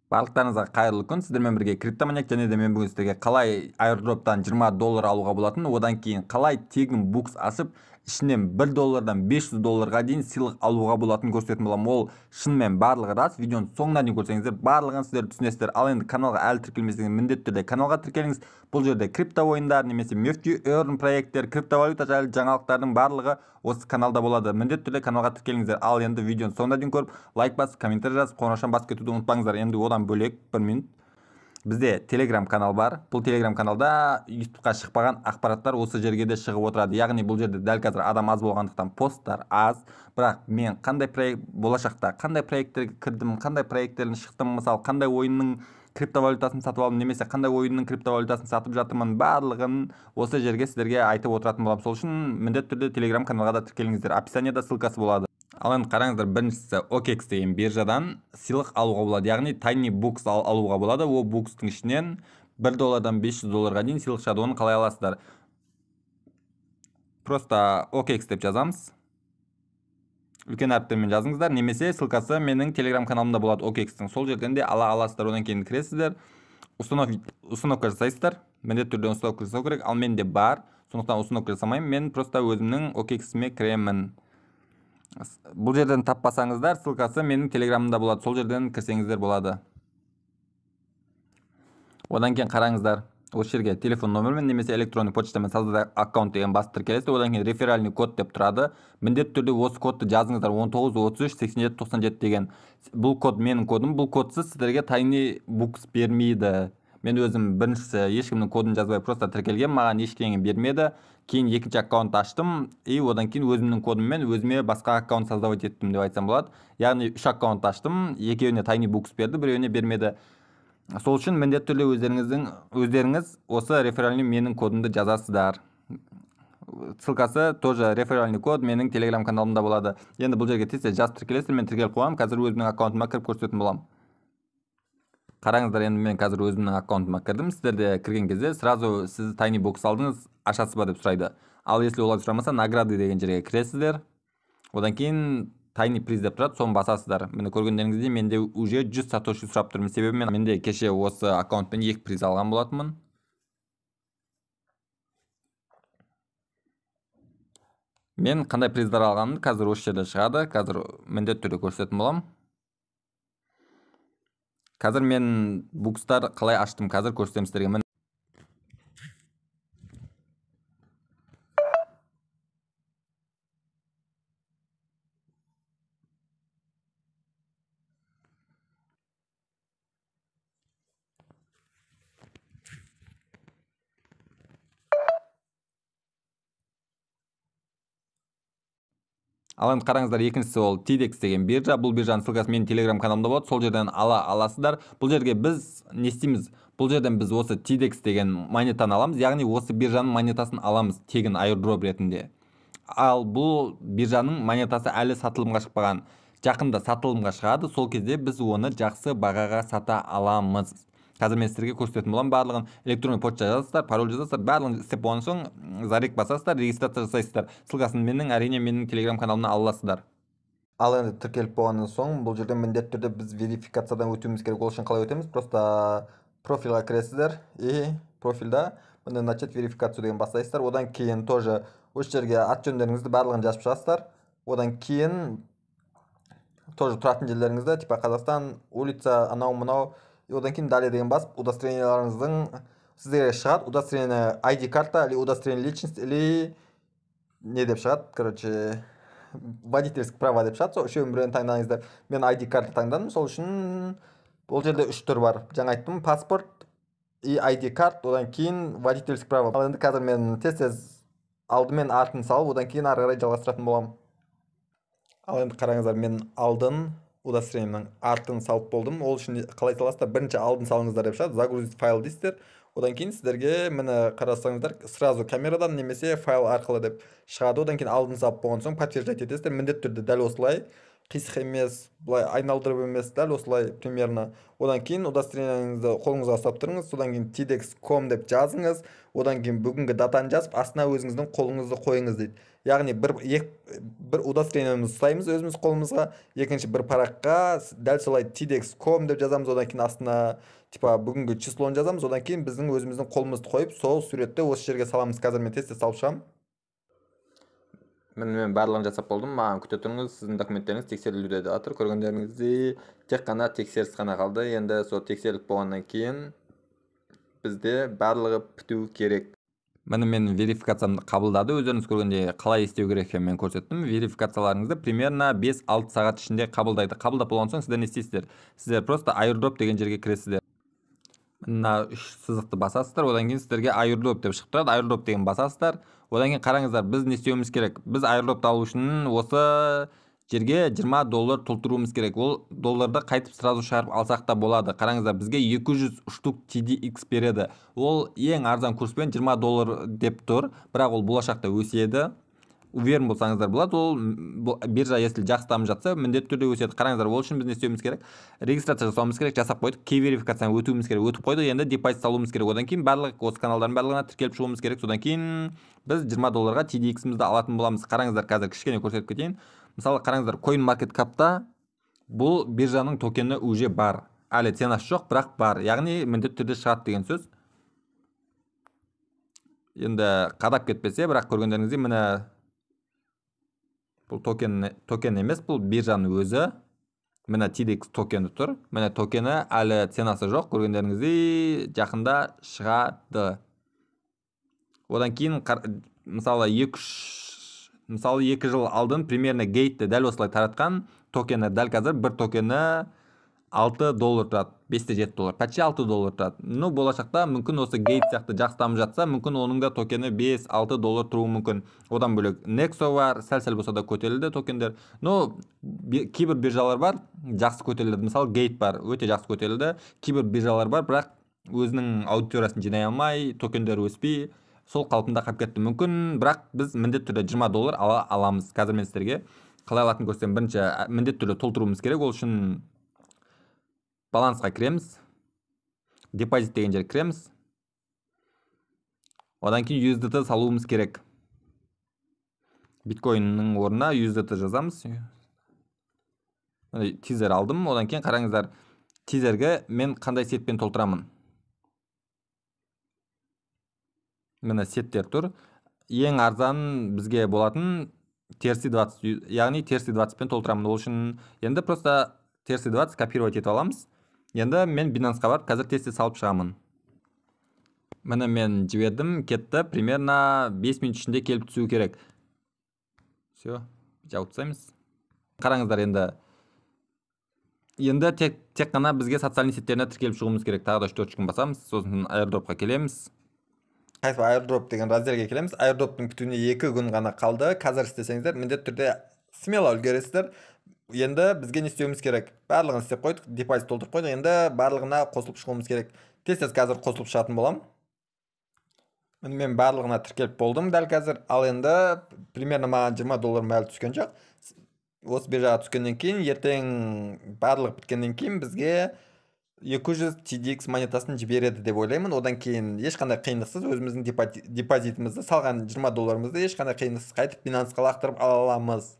Барлықтарыңызға қайырлы күн. Сіздермен бірге Криптоманиак және де мен бүгін сіздерге қалай airdrop'тан 20 доллар алуға болатынын, одан кейін қалай тегін букс ашып, ішінен 1 доллардан 500 долларға дейін сыйлық алуға болатынын көрсететін боламын. Ол шынымен барлығы рас. Видеоның соңына дейін көрсеңіздер, барлығын сіздер түсінесіздер. Ал енді каналға әлі тіркелмесеңіз, міндетті түрде каналға тіркеліңіз. Бұл жерде крипто ойындар немесе Mefty Earn проекттер, криптовалюта жайлы жаңалықтардың барлығы осы каналда болады. Міндетті түрде каналға тіркеліңіздер. Ал енді видеоның соңына дейін көріп, лайк басып, комментарий жазып, қоңыраушаны басып кетуді ұмытпаңыздар. Енді одан бөлек бір минут. Бізде Telegram канал бар. Бұл Telegram каналда YouTube'қа шықпаған ақпараттар осы жерге де шығып отырады. Яғни бұл жерде дәл қазір адам аз болғандықтан посттар аз. Бірақ мен қандай проект болашақта, қандай проекттерге кірдім, қандай проекттерден шықтым, мысалы қандай ойынның криптовалютасын сатып алдым, немесе қандай ойынның криптовалютасын сатып жатырмын, барлығын осы жерге сіздерге айтып отыратын боламын. Сол үшін міндетті түрде Telegram каналға да тіркеліңіздер. Описанияда ссылкасы болады. Ал енді қараңыздар, біріншісі OKX деген биржадан сыйлық алуға болады. Яғни Tiny Books алуға болады. Ол букстың ішінен 1 доллардан 500 долларға дейін сыйлық шығады. Оны қалай аласыздар? Просто OKX деп жазамыз. Үлкен әріптермен жазыңыздар, немесе ссылкасы менің Telegram каналымда болады OKX-тің. Сол жерден де ала аласыздар. Одан кейін кіресіздер. Установка жасайсыздар. Міндетті түрде установка жасау керек. Ал менде бар. Сондықтан установка жасамаймын. Мен просто өзімнің OKX-іме кіремін. Бұл жерден таппасаңыздар, ссылкасы менің Телеграмымда болады. Сол жерден кірсеңіздер болады. Одан кейін қараңыздар, осы жерге телефон нөмірмен немесе электронный почтамен создать аккаунт деген басып тіркелесіздер. Одан кейін реферальный код деп тұрады. Міндетті түрде осы кодты жазыңыздар. 19 33 87 97 деген. Бұл код менің кодым. Бұл кодсыз сіздерге Tiny Books бермейді. Мен өзім біріншісі ешкімнің кодын жазбай просто тіркелген, маған ештеңе бермеді. Кейін екінші аккаунт аштым, и одан кейін өзімнің кодыммен өзіме басқа аккаунт создавать еттім деп айтсам болады. Яғни 3 аккаунт аштым, екеуіне Tiny Books берді, біреуіне бермеді. Сол үшін міндетті түрде өздеріңіз осы реферальный менің кодымды жазасыздар. Ссылкасы тоже реферальный код менің Telegram каналымда болады. Енді бұл жерге тез-тез жазып тіркелесіздер, мен тіркеліп қоямын, қазір өзімнің аккаунтыма кіріп көрсететін боламын. Қараңыздар, енді мен қазір өзімнің аккаунтыма кірдім. Сіздер де кірген кезде сразу сіз Tiny Box алдыңыз, ашасыз ба деп сұрайды. Ал если олай сұрамаса, награды деген жерге кіресіздер. Одан кейін Tiny Prize деп тұрады, соны басасыздар. Міне көргендеріңіздей менде уже 100 сатоши сұрап тұрмын. Себебі менде кеше осы аккаунтпен 2 приз алған болатынмын. Мен қандай приздар алғанымды қазір осы жерде шығады. Қазір міндетті түрде көрсететін боламын. Қазір мен букстар қалай аштым, қазір көрсетемін сіздерге. Міне. Ал енді қараңыздар, екіншісі ол TDEX деген биржа. Бұл биржаның ссылкасы менің Telegram каналымда болады. Сол жерден ала аласыздар. Бұл жерге біз не істейміз? Бұл жерден біз осы TDEX деген монетаны аламыз. Яғни осы биржаның монетасын аламыз тегін airdrop ретінде. Ал бұл биржаның монетасы әлі сатылымға шықпаған. Жақында сатылымға шығады. Сол кезде біз оны жақсы бағаға сата аламыз. Қазір мен сіздерге көрсететін боламын барлығын. Электронный почта жазасыздар, пароль жазасыздар, барлығын істеп болған соң зарек басасыздар, регистрация жасайсыздар. Ссылкасын әрине менің Telegram каналымнан ала аласыздар. Ал енді тіркеліп болғаннан соң бұл жерде міндетті түрде біз верификациядан өтуіміз керек. Ол үшін қалай өтеміз? Просто профильға кіресіздер и профильда міне начать верификацию деген бастайсыздар. Одан кейін тоже осы жерге ат жөндеріңізді барлығын жазып шығасыздар. Одан кейін тоже тұратын жерлеріңізді, типа Қазақстан, улица, анау мынау. И одан кейін далее деген басып, удостоверениелеріңіздің сіздерге шығады, удостоверение ID карта или удостоверение личность или не деп шығады, водительский права деп шығады. Сол үшеуінің біреуін таңдаңыз деп. Мен ID карта таңдадым, сол үшін бұл жерде үш түр бар. Жаңа айттым, паспорт и ID карт, одан кейін водительский права. Ал енді қазір мен тез-тез алдымен артын салып, одан кейін ары қарай жалғастыратын боламын. Ал енді қараңыздар, мен алдын удостоверениемнің артын салып болдым. Ол үшін қалай саласыздар? Бірінші алдын салыңыздар деп шығады, загрузить файл дейсіздер. Одан кейін сіздерге міне қарасаңыздар, сразу камерадан немесе файл арқылы деп шығады. Одан кейін алдын салып болған соң подтверждать етесіздер. Міндетті түрде дәл осылай Қисық емес, былай айналдырып емес, дәл осылай примерно. Одан кейін удостоверениеңізді қолыңызға ұстап тұрыңыз, содан кейін tdx.com деп жазыңыз, одан кейін бүгінгі датаны жазып, астына өзіңіздің қолыңызды қойыңыз дейді. Яғни бір удостоверениемізді ұстаймыз өзіміз қолымызға, екінші бір параққа дәл солай tdx.com деп жазамыз, одан кейін астына типа бүгінгі числоны жазамыз, одан кейін біздің өзіміздің қолымызды қойып, сол суретті осы жерге саламыз. Қазір мен тез-тез салып шығамын. Міне, мен барлығын жасап болдым. Маған күте тұрыңыз, сіздің документтеріңіз тексерілуде деп жатыр. Көргендеріңіздей, тек қана тексеріс қана қалды. Енді сол тексеріліп болғаннан кейін бізде барлығы біту керек. Міне, мен верификациямды қабылдады. Өздеріңіз көргендей, қалай істеу керек екенін мен көрсеттім. Верификацияларыңызды примерно 5-6 сағат ішінде қабылдайды. Қабылдап болған соң сіздер не істейсіздер? Сіздер просто airdrop деген жерге кіресіздер. Мына үш сызықты басасыздар, одан кейін сіздерге airdrop деп шығып тұрады. Airdrop деген басасыздар. Одан кейін қараңыздар, біз не істеуіміз керек? Біз airdropты алу үшін осы жерге 20 доллар толтыруымыз керек. Ол долларды қайтып сразу шығарып алсақ та болады. Қараңыздар, бізге 200 штук TDX береді. Ол ең арзан курспен 20 доллар деп тұр, бірақ ол болашақта өседі. Уверен болсаңыздар болады, ол биржа если жақсы дамып жатса, міндетті түрде өседі. Қараңыздар, ол үшін біз не істеуіміз керек? Регистрация жасауымыз керек, жасап қойдық. Кей верификацияны өтуіміз керек, өтіп қойдық. Енді депозит салуымыз керек. Одан кейін барлық осы каналдардың барлығына тіркеліп шығуымыз керек. Содан кейін біз 20 долларға TDX-імізді алатын боламыз. Қараңыздар, қазір кішкене көрсетіп кетейін. Мысалы, қараңыздар, CoinMarketCap'та бұл биржаның токені уже бар. Әлі ценасы жоқ, бірақ бар. Яғни міндетті түрде шығады деген сөз. Енді қадап кетпесе, бірақ көргендеріңіздей, міне, бұл токен емес, бұл биржаның өзі. Міне, TDX токені тұр. Міне, токені әлі ценасы жоқ, көргендеріңіздей, жақында шығады. Одан кейін мысалы, мысалы, 2 жыл алдын примерно Гейтті дәл осылай таратқан токені, дәл қазір бір токені 6 доллар тұрады, 5,7 доллар, почти 6 доллар тұрады. Ну, болашақта мүмкін осы Гейт сияқты жақсы дамып жатса, мүмкін оның да токені 5-6 доллар тұруы мүмкін. Одан бөлек Nexo бар, сәл-сәл болса да көтерілді токендер. Но кейбір биржалар бар, жақсы көтерілді. Мысалы, Гейт бар, өте жақсы көтерілді. Кейбір биржалар бар, бірақ өзінің аудиториясын жинай алмай, токендер өспей, сол қалпында қалып кетті. Мүмкін, бірақ біз міндетті түрде 20 доллар ала аламыз. Қазір мен сіздерге қалай алатынын көрсетемін. Бірінші, міндетті түрде толтыруымыз керек. Ол үшін балансқа кіреміз, депозит деген жерге кіреміз. Одан кейін USDT салуымыз керек. Биткоиннің орнына USDT жазамыз. Міне, тизер алдым. Одан кейін қараңыздар, тизерге мен қандай сетпен толтырамын. Міне, сеттер тұр. Ең арзан бізге болатын TRC20, яғни TRC20 пен толтырамын. Ол үшін енді просто TRC20 копировать етіп аламыз. Енді мен Binance-қа барып, қазір тез-тез салып шығамын. Міне, мен жібердім, кетті. Примерно 5 минут ішінде келіп түсу керек. Все, жауып тастаймыз. Қараңыздар, енді. Енді тек қана бізге социальный сеттеріне тіркеліп шығуымыз керек. Тағы да үш точканы басамыз, сосын airdropқа келеміз. Қайтып airdrop деген разделге келеміз. Airdrop'тың бітуіне 2 күн ғана қалды. Қазір істесеңіздер, міндетті түрде смело үлгересіздер. Енді бізге не істеуіміз керек? Барлығын істеп қойдық, депозит толтырып қойдық. Енді барлығына қосылып шығуымыз керек. Тез-тез қазір қосылып шығатын боламын. Міне, мен барлығына тіркеліп болдым дәл қазір. Ал енді примерно маған 20 доллар әлі түскен жоқ. Осы биржаға түскеннен кейін, ертең барлығы біткеннен кейін бізге 200 TDX монетасын жібереді деп ойлаймын. Одан кейін ешқандай қиындықсыз өзіміздің депозитімізді, салған 20 долларымызды ешқандай қиындықсыз қайтып Binance-қа лақтырып ала аламыз.